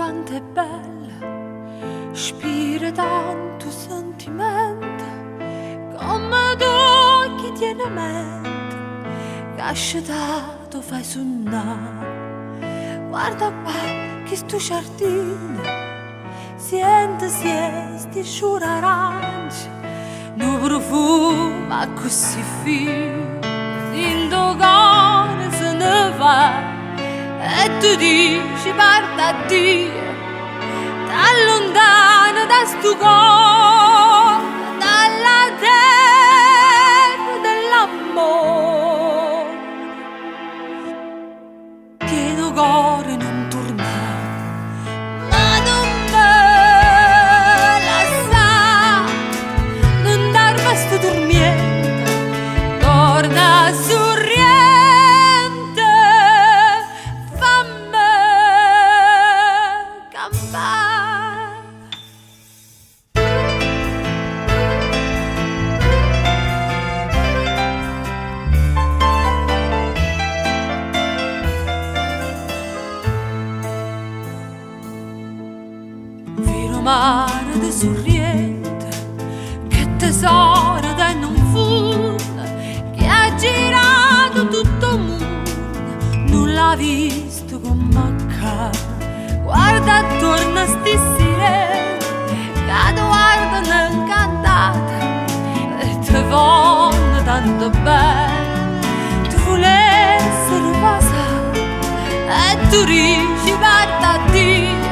Quanto è bella, spira tanto sentimento, comme tu chi tiene mente, ca scetato fai sunnà. Guarda qua chistu ciardino, siente siente sti sciure arancio, nu profumo accussì fino, dint' 'o core se ne va. E tu dici guarda a Dio, t'alluntana da stu core, dalla terra dell'ammore. Tiene 'o core 'e nun turnà, ma nun me lassà, nun darme stu turmiento, torna a Surriento, famme campà. Vire 'o mare de Surriento, che tesoro tene 'nfunno, chi ha girato tutto 'o munno nun l'ha visto comm' a ccà. Guarda attuorno a 'sti sirene ca te guardano 'ncantate e te vonno tanto bene, te vulessero vasà e tu dici guarda a Dio,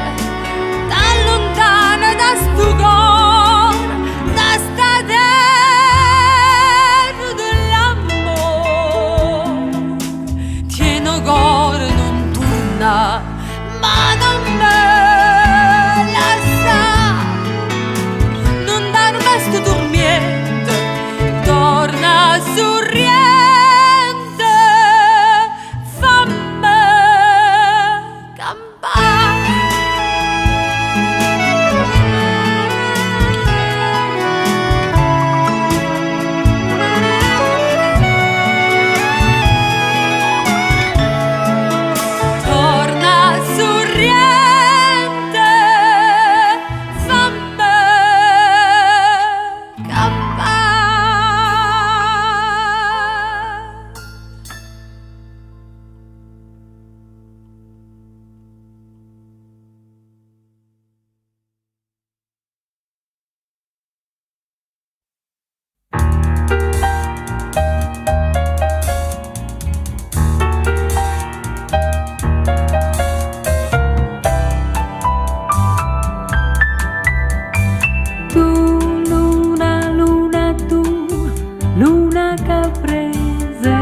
t'alluntana da stu core, da sta terra dell'ammore. Tiene 'o core 'e nun turnà, ma nun me lassà, nun darme stu turmiento, torna a Surriento, famme campà. Torna a Surriento, famme campà. Tu, luna, luna, tu, luna caprese,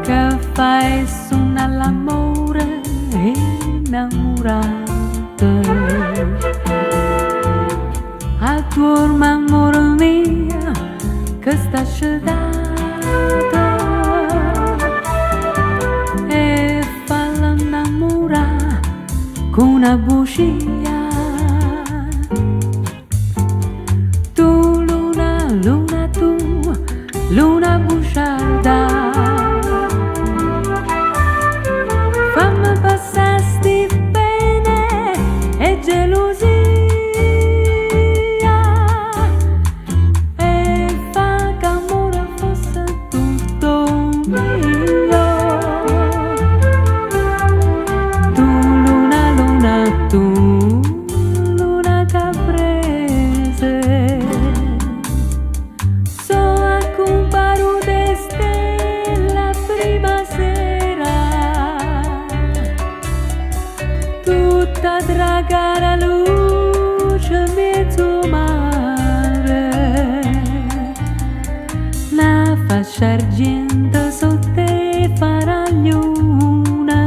che fai sunnà l'ammore 'e 'nnammurate. Adduorme ammore mio che sta scetato e fallo 'nnammurà cu na bucia. Tu luna, luna tu, luna busciarda, famme passà sti pene 'e gelusia e fa che ammore fosse tutto mio. Tu luna, luna, tu, luna caprese, so' accumparute 'e stelle a primma sera, tutta Tragara luce 'mmiez' 'o mare, na fascia 'argiento sott' 'e faragliune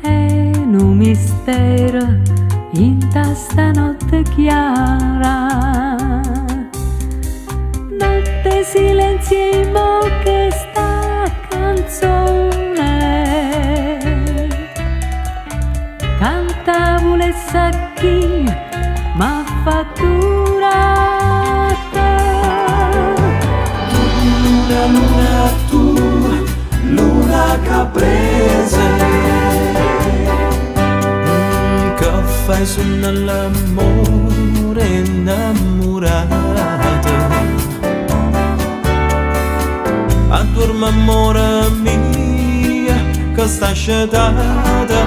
è nu mistero 'int'a 'sta notte chiara. Notte 'e silenzio e mo chesta canzone cantà vulesse a chi m'ha fatturata. Luna, luna, tu, luna caprese. Fai sunnà l'ammore 'nnammurate. Adduorme ammore mio ca sta scetata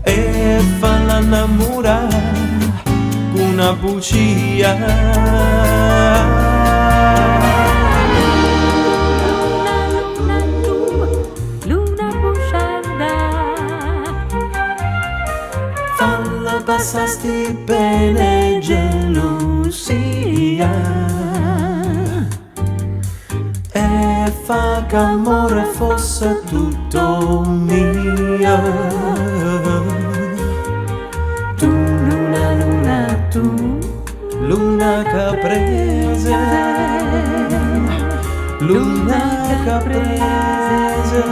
e falla 'nnammurà cu na bucia. Luna, luna, tu, luna busciarda. Falla passà sti pene 'e gelusia e fa che ammore fosse tutto mio. Tu, luna, luna, tu, Luna caprese, luna caprese.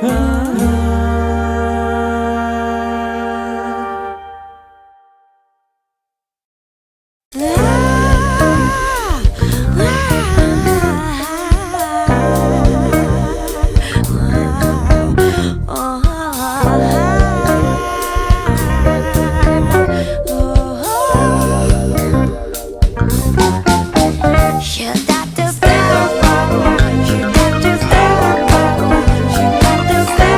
Ah. You got to stay. You got to stay. You got to stay.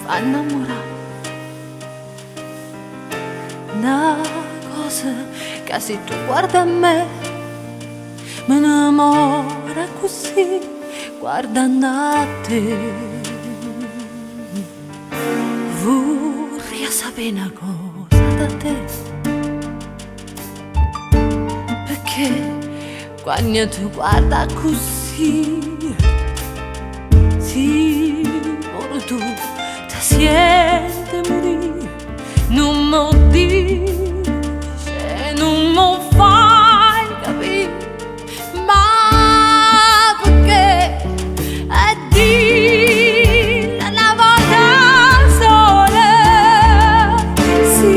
fa 'nnammurà. 'Na cosa ca si tu guarde a me, me ne moro accussì, guardanno a te. Vurria sapè 'na cosa da te, pecchè quanno te guardo accussì, si pure tu te siente 'e murì, nun m' 'o dice, nun m' 'o fai capì, ma pecchè e dille 'na vota sola, si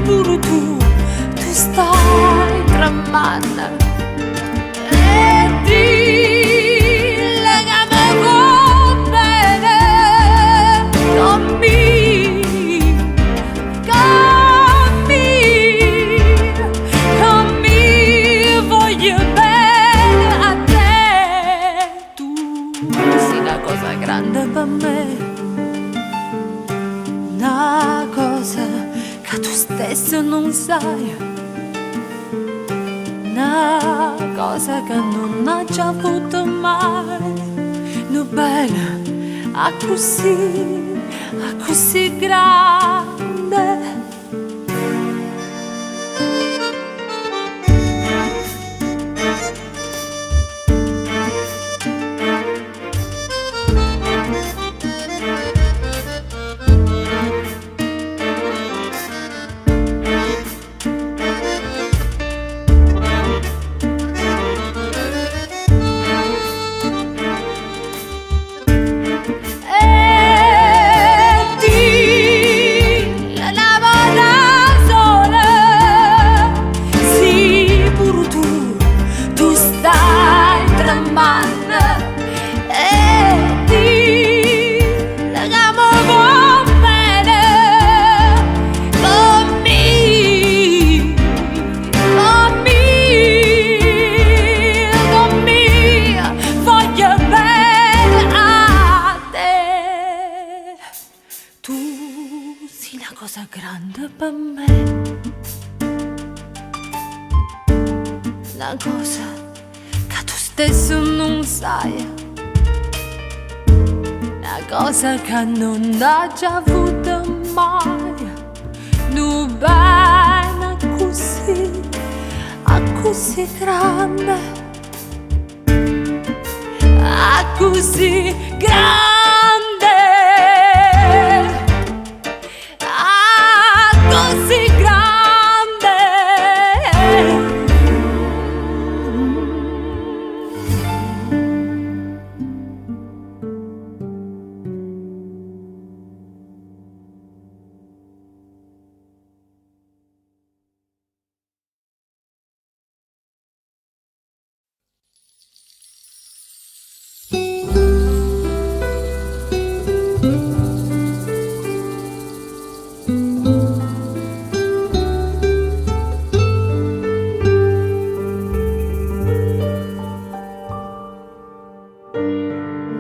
pure tu, tu stai tremmanno e dille ca me vuò bene comm'io, comm'io, comm'io voglio bene a te. Tu si 'na cosa grande pe' me, 'na cosa ca tu stesso nun saje, 'na cosa ca nun aggio avuto maje, nu bene accussì, accussì grande. E dille 'na vota sola, si pure tu, tu stai tremmanno e dille ca me vuò bene comm'io, comm'io, comm'io voglio bene a te. Tu si 'na cosa grande pe' me, 'na cosa ca tu stesso nun saje, 'na cosa ca nun aggio avuto maje, nu bene accussì, accussì grande, accussì grande, accussì grande.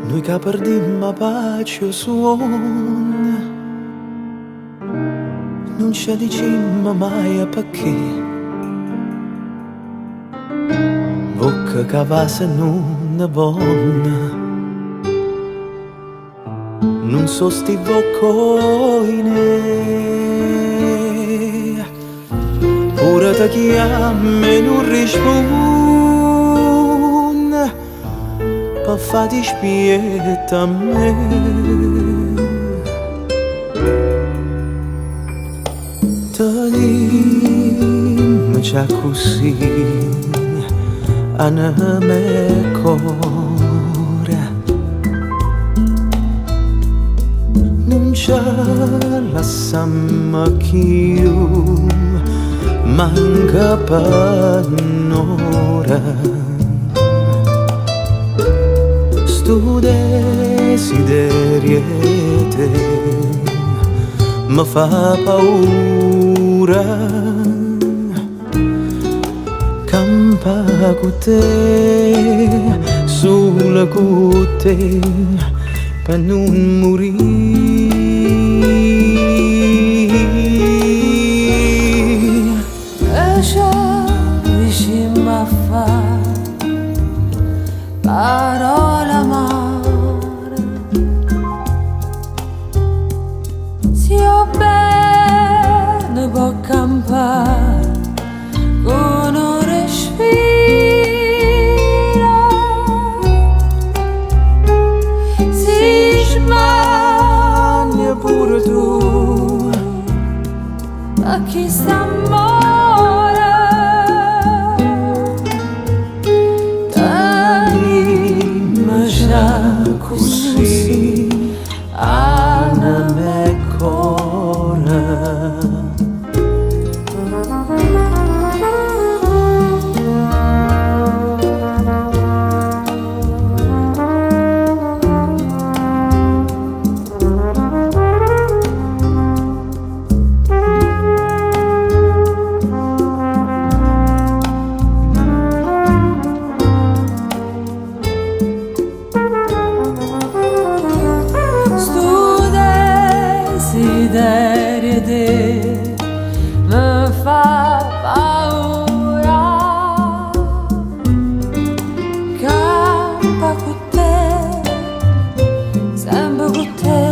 Noi che perdimmo 'a pace e 'o suonno, nun ce dicimmo maje pecché. Vocche ca vasano nun se vonno, nun so' sti vocche oine. Pure te chiamme e nun rispunne, pe fa dispietto a me. Tenimmoce accussì, anema e core. Nun ce lassammo cchiù, manco pe n'ora. Stu desiderio 'e te me fa paura. Campà cu te, solo cu te, pe nun murì. Ce dicimm' a fa'? Parole amare. Si 'o bbene po' campà cu nu respiro. Si smanie pure tu pe chist'ammore. Tenimmece accussì anema e core. Stu desiderio 'e te me fa paura. Campa cu te, sempe cu te,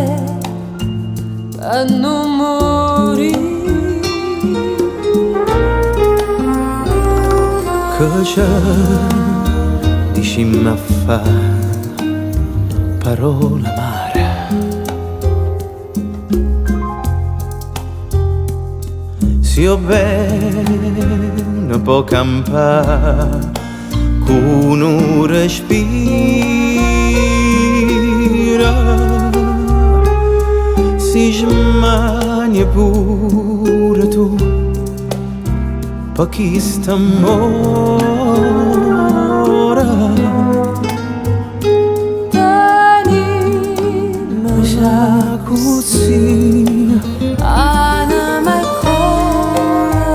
pe nun murì. Che ce dicimm' a fa'? Parole amare. Si 'o bbene po' campà cu nu respiro. Si smanie pure tu pe chist'ammore. Tenimmece accussì anema e core.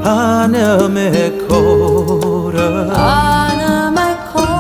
Anema e core. Anema e core.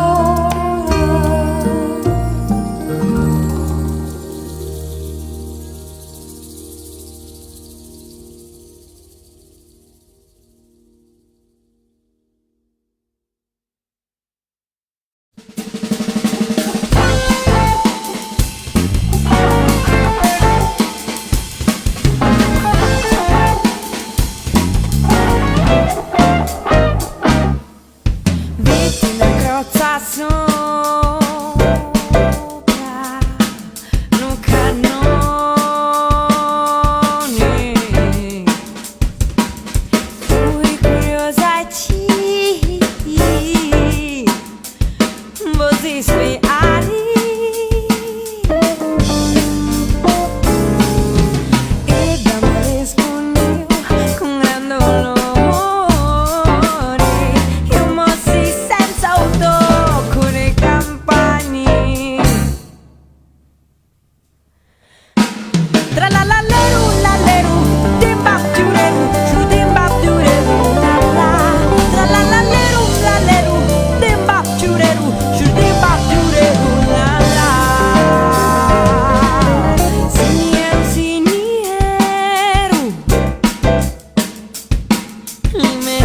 Vitti na crozza sopra nu cannone. Fui curiosa e ci vosi spiare. Idda mi rispunnìu con gran dolore: Io mossi senza 'o tocco dei campani. Tra la la leru la leru, timbap tureru, giù timbap tureru, la la. Tra la la leru la leru, timbap tureru, giù timbap tureru, la la. Si nnieru, si nnieru, li me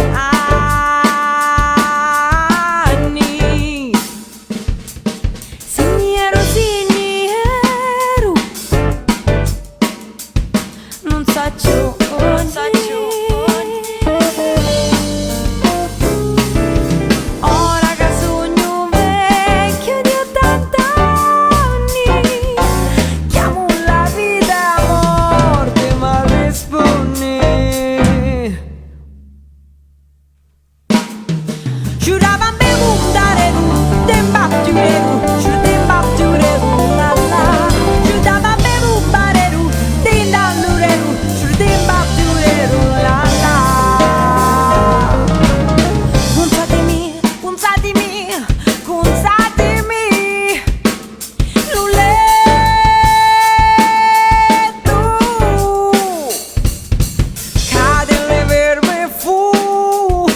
anni. Si nnieru, si nnieru, nun saccio non saccio. Ora ca sugnu vecchia di ottant'anni, chiamu la vita e 'a morte m'arrispunni. Cunzatimi, cunzatimi, cunzatimi lu lettu, ca delle verme fui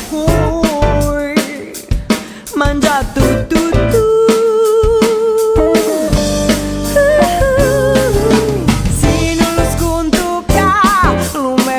mangiato tutto. Si nun lu scuntu ca lu me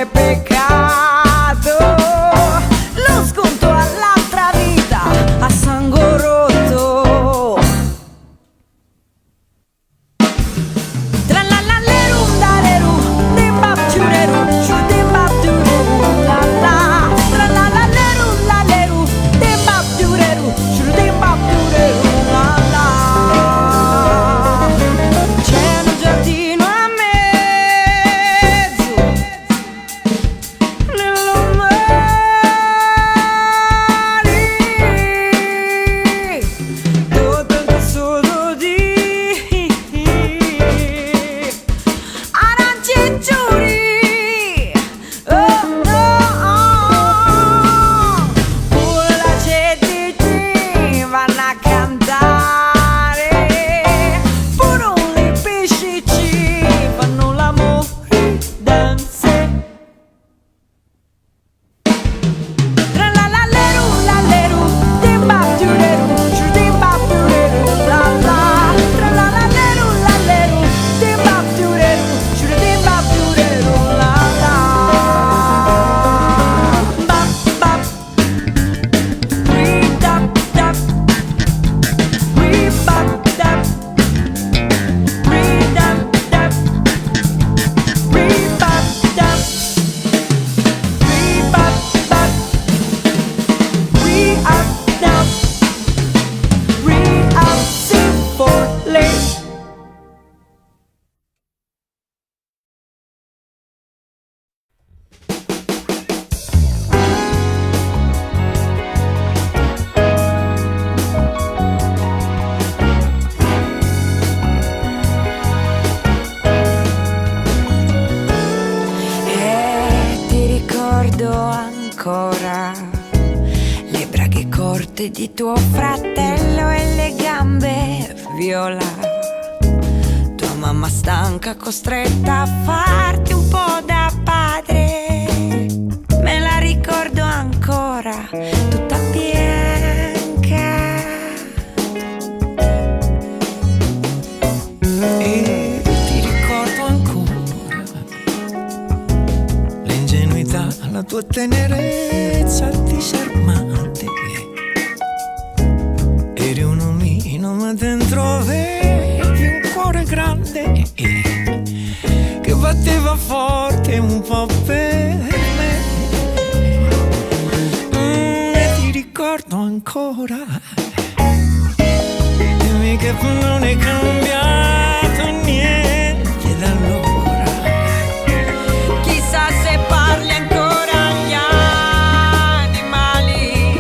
ancora le braghe corte di tuo fratello e le gambe viola. Tua mamma stanca costretta a farti un po' da padre. Me la ricordo ancora, tutta bianca. E ti ricordo ancora l'ingenuità, la tua tenerezza disarmante. Eri un omino, ma dentro avevi un cuore grande che batteva forte un po' per me. E ti ricordo ancora. Dimmi che non è cambiato niente da allora. Chissà se parli ancora agli animali,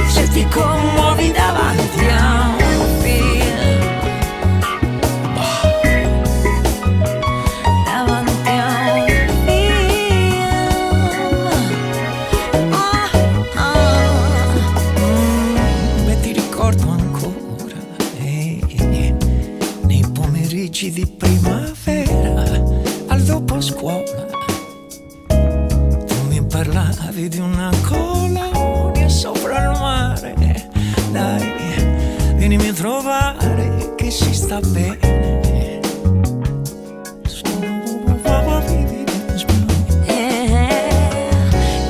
se ti commuovi davanti a un film, davanti a un film. Oh, oh. Beh, ti ricordo ancora nei pomeriggi di primavera al dopo scuola. Tu mi parlavi di una colonia sopra il mare. Dai, vienimi a trovare che si sta bene.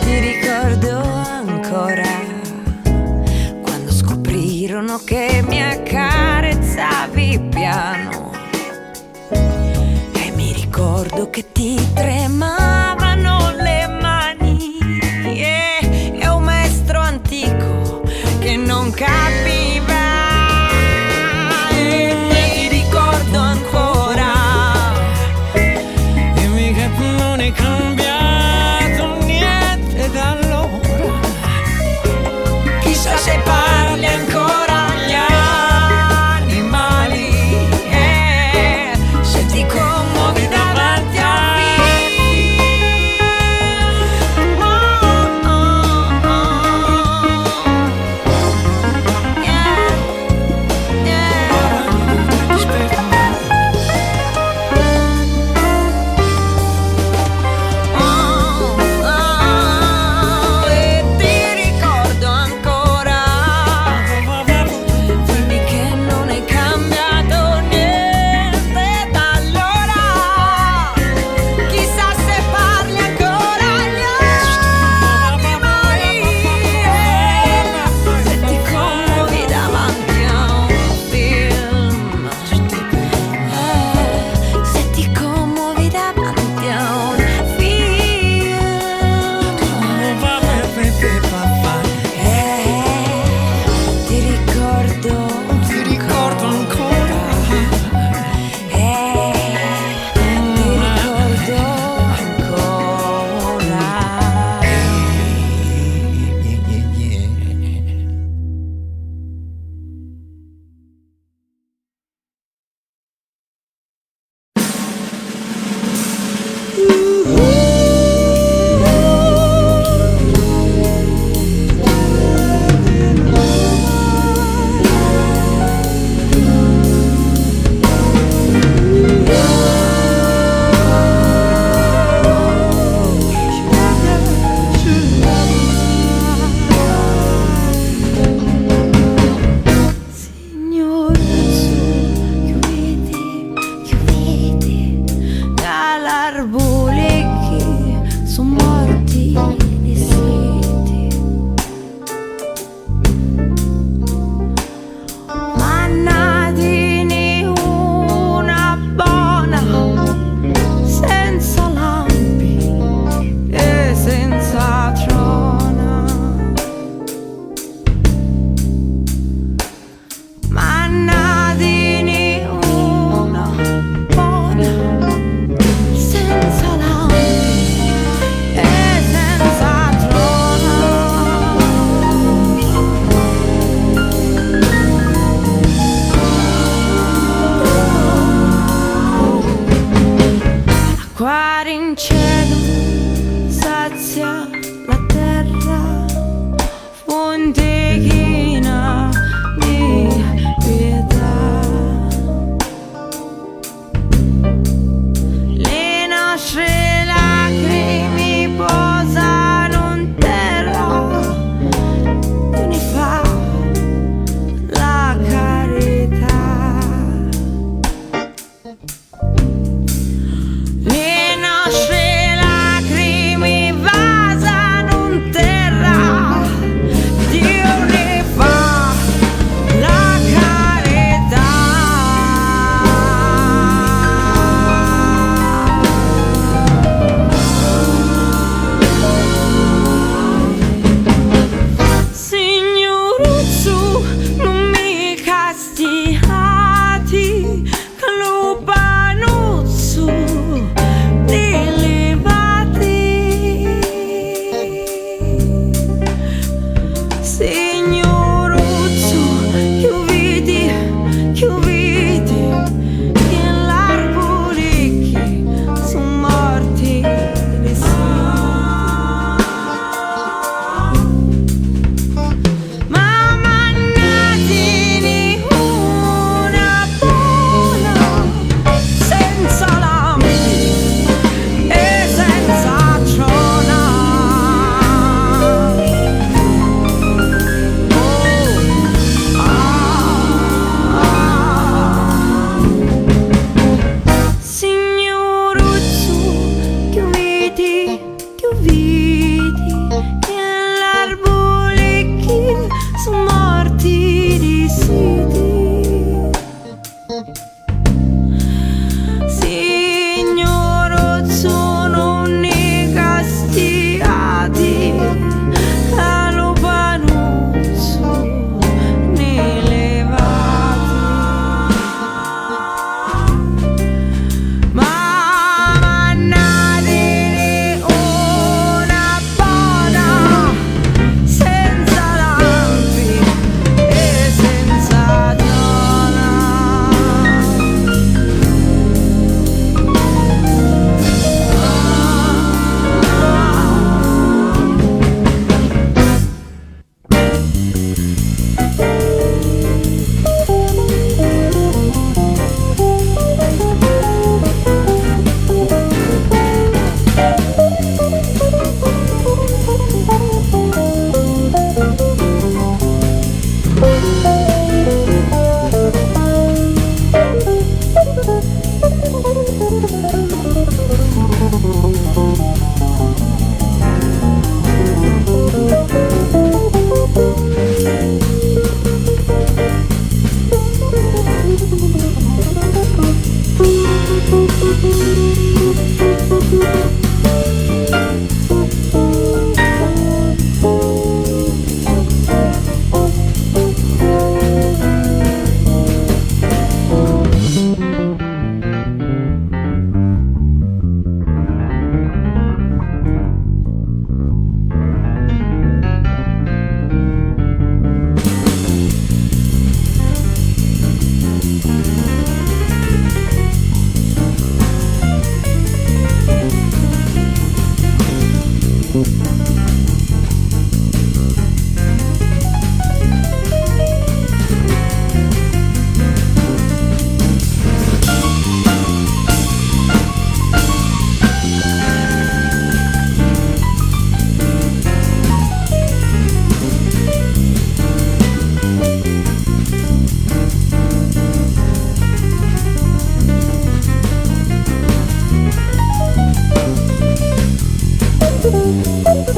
Ti ricordo ancora quando scoprirono che mi accarezzavi piano. E mi ricordo che ti tremavano le mani. E un maestro antico che non capiva. E ti ricordo Thank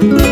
Te.